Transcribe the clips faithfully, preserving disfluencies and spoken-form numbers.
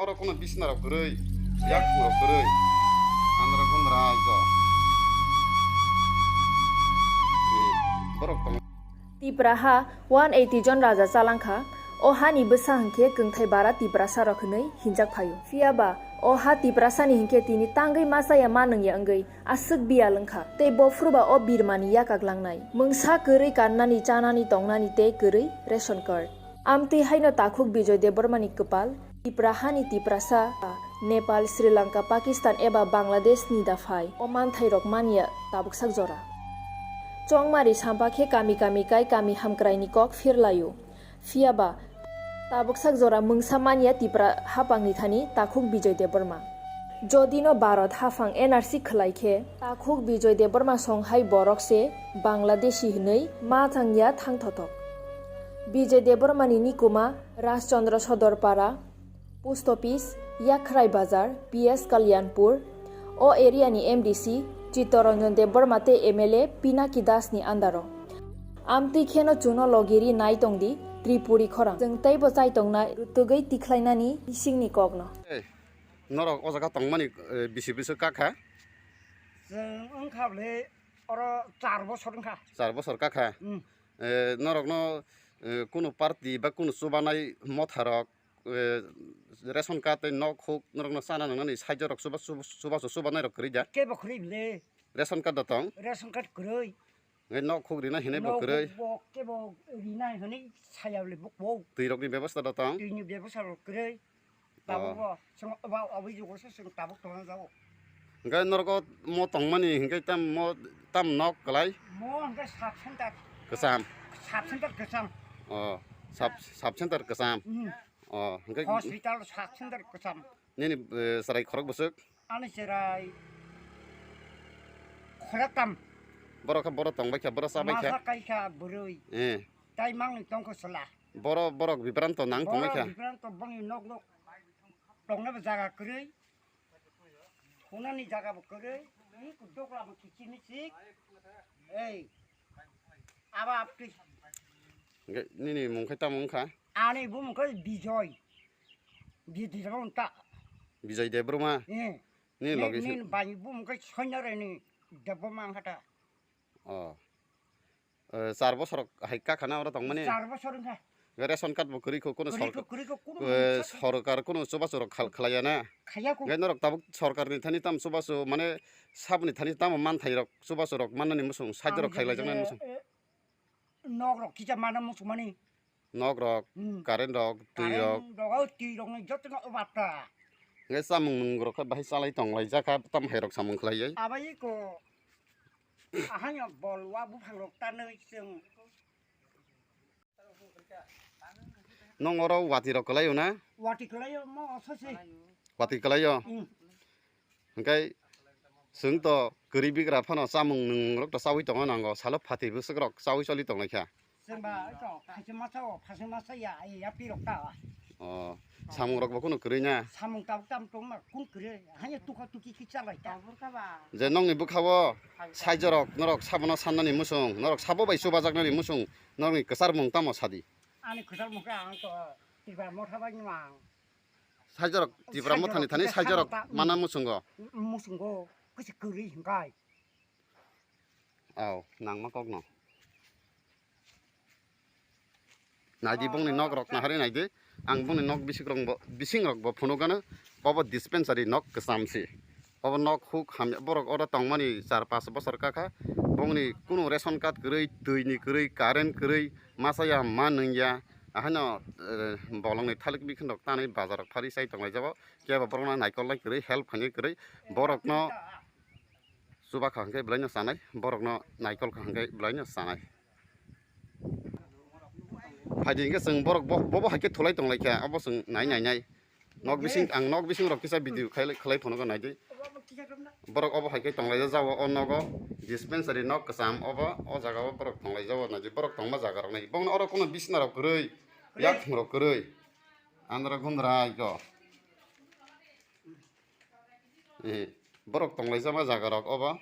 Oro kono bisna rok kwrwi, yak rok kwrwi. Andra gundra aito. Borok tong. Tipra ha one eighty jon raja chalangkha. O hani bwsa hwnkhe kwngthai bara Tiprasa rok hwnwi hinjak phaio. Phiya ba o ha Tiprasa ni hwnkhe tini tangwi ma chaya ma nungya wngwi aswk biyal wngkha. Tei bophuru ba o birmani yakak langnai. Mungsa kwrwi kannani, chanani, tongnani tei kwrwi ration card. Amtwi haino takhuk Bijoy Debbarmani kwpal, Tipra hani Tiprasa, Nepal, Sri Lanka, Pakistan eba Bangladesh ni da phai, o manthairok manya tabuksak jora. Chongmari sampa khe kami kami kai kami hamkraini kok phirlaio. Phiya ba, tabuksak jora mungsa manya Tipra haphangni thani takhuk Bijoy Debbarma. Jodi no Bharat haphang N R C khwlai khe, takhuk Bijoy Debbarma song hai borok se Bangladeshi hwnwi ma changya thangthothok. Bijoy Debbarma ni nikuma Rajchandra Sodorpara, Post Office, Yakhrai Bazar, P S Kalyanpur, o area ni M D C Chittaranjan Debbarma tei M L A Pinaki Das ni andaro. Amtwi kheno chuno logiri nai tongdi Tripuri khorang. Chwng teibo chai tongnai rutugwi tikhlainani bisingni kokno. Norok o jaga tongmani, eh, bisi bwswk kakha? Chwng wngkha bwle oro char bosor wngkha. Char bosor kakha? Hmm. Eh, norokno, eh, kunu party ba kunu chubanai motharok, eh, ration card tei nok huk norokno chana nangnani saijo rok chuba-, chuba-, chubachu chubanairok kwrwi da? Kebo kwrwi bwle. Ration card da tong? Ration card kwrwi. Hwnkhe nok huk rina hinwi bo kwrwi. Nok huk bo kebo rina hinwi saya le bo bo. Twi rokni bebosta da tong? Twi ni bebosta rok kwrwi. Oh. Tabuk bo, chwng ba abui jugo se chwng tabuk tongna jago. Hwnkhe norok o mo tongmani hwnkhe tam mo tam nok kwlai? Mo hwnkhe sub center. Kwcham. Sub center kwcham. Oh, sub, sub center kwcham. Hmm. Oh, hwnkhe hospital sub center kwcham. Nini, eh, chwrai khorok bwswk? Ani chwrai khoroktam. Borok khe borok tongbai kha, borok chabai kha. Masa kai kha bwrwi. Eh. Tai mangni tongkho chwla. Borok, borok bibranto nang tongbai kha. Borok bibranto bongni nok nok tongnabo jaga kwrwi. Hunani jaga bo kwrwi. Ni kudokla bo kichi michi. Ei. Aba apri. Hwnkhe nini mung khe tamo wngkha? Ani bumung khe Bijoy. Bijoy Debbarma wngkha. Bijoy Debbarma? Eh. Nini logi ni, se- nini bai bumung khe Soinarani Debbarma wngkha ta. Oh. Eh, char bosor hai kakha na oro tongmani? Char bosor wngkha. Ration card bo kwrwi kho, kono kwrwi kho, sorkar, kwrwi kho, kono eh, mungsa kho. Sorkar kono chubachu rok khal-, khlaiya na? Khaiya kho. Hwnkhe norok tabuk sorkar ni thani tamo chubachu, mane saboni thani tamo manthai rok chubachu rok mannani muchung, side rok khailaijaknani muchung. Nok rok kisa mana muchung mani. Nok rok, hmm, current rok, twi rok. Current rok, twi rok ni joto no obata. Hwnkhe chamung nung rok khe bahai chalai tong lai jakha, tam hai rok samung khlai. Abai ko. Ahai no bol wa buphang rok tanwi chwng. Nong oro wati rok kwlaio na? Wati kwlaio mo sose. Wati kwlaio? Hmm. Hwnkhe chwng to kwrwi bigra phano chamung nung rok to chaui tongna nango, salo phatwi bwswk rok chaui choli tong lai kha. Chwngba to phaisa masa o, phaisa masa ya, ya pi rok ta. Oh, samung rok bo kuno kwrwi na? Samung tabuk tam tong ma kun kwrwi, hanya tukha tuki ki chalai ta. Je nongni bwkha o saijo rok norok sabono sannani muchung, norok sabo bai chubajaknani muchung, norokni kwchar mung tamo sadi? Ani kwchar mung khe ang to Tipra motha bai no ang. Saijo rok Tipra mothani thani saijo rok mana muchungo. Muchungo, kwchar kwrwi hwnkhe. Aw, nangma kokno. Naidi bongni nok rok nahari naidi. Ang bongni nok bising rok bo, bising rok bo phunukgano. Obo dispensary nok kwcham si. Obo nok huk hamya borok oro tongmani char pas bosor kakha. Bongni kunu ration card kwrwi, twi ni kwrwi, current kwrwi, masa ya ma nung ya. Ahaino, eh, bolongni thalik bikhwnrok tanwi bazar rok phari sai tonglaijabo. Kebo borokno naikolnai kwrwi, help khainai kwrwi. Borokno chuba kha hwnkhe bwlaino chanai, borokno naikol kha hwnkhe bwlaino chanai. Phaidi hwnkhe chwng borok bo, bobo hai khe thulai tong lai kha, obo chwng nai nai nai. Nok bising, ang nok bising rok kisa video khlai, khlai phunukgo naidi. Borok obo hai khe tong lai jao o nogo, dispensary nok kwcham obo, o jaga o borok tong lai jao naidi, borok tongma jaga rok nai. Bongno oro kono bisna rok kwrwi, yak thung rok kwrwi. Andra gundra aiko. Eh, borok tonglaijama jaga rok obo.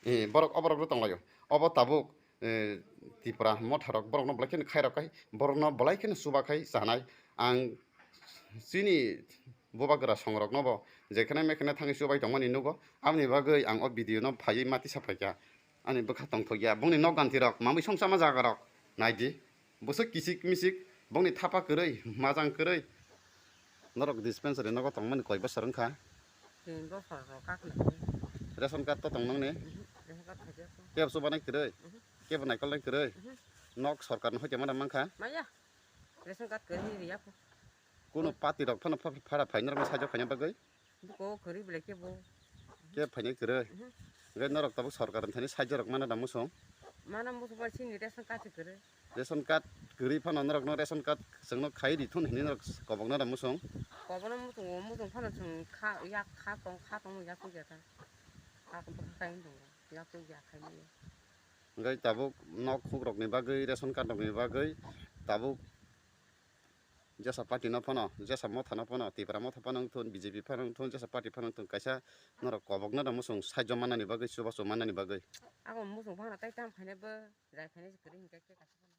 Eh, borok oborok no tonglaio. Obo tabuk, eh, Tipra motha rok borok no belai kheno khairok khai, borok no belai kheno chuba khai chanai. Ang chini Bubagra songrokno bo jekhene mekhene thangwi chubai tongmani nugo. Aboni bagwi ang o video no phaiwi mati saphaikha. Ani bwkha tongthokya. Bongni nok ganti rok, mamwi songchama jaga rok naidi. Bwswk kisik misik, bongni thapa kwrwi, majang kwrwi. Norok dispensary nogo tongmani koi bosor wngkha. Tin bosor rok kakna. Ration card to tong nangni? Mhm, ration card khaijak. Kebo chubanai kwrwi? Mhm. Kebo naikolnai kwrwi? Mhm. Nok sorkarno hoite mana mankha? Maya. Ration card kwrwi riya ko. Kuno party rok phano pha-, phara phai norokno saijo khaina bagwi? Buko kwrwi belai kebo. Ke phainai kwrwi? Mhm. Hwnkhe norok tabuk sorkar ni thani saijo rok mana da musung? Mana musung bai sini ration card se kwrwi. Ration card kwrwi phano norokno ration card chwngno khai rithun hinwi norok kobokna da musung? Kobokna musung o musung phano chwng kha yak kha tong kha tong yak tong jata. Kha tong khai tong yak tong yak khai. Hwnkhe tabuk nok hukrokni bagwi, ration card rokni bagwi tabuk jesa party no phano, jesa motha no phano, Tipra motha phano wngthun, B J P phano wngthun, jesa party phano wngthun, kaisa norok kobokna da musung saijo mannani bagwi, chubachu mannani bagwi. Ako musung phano tai tam khaina bo, jai khaina se kwrwi hinkhe khe kaisa phano.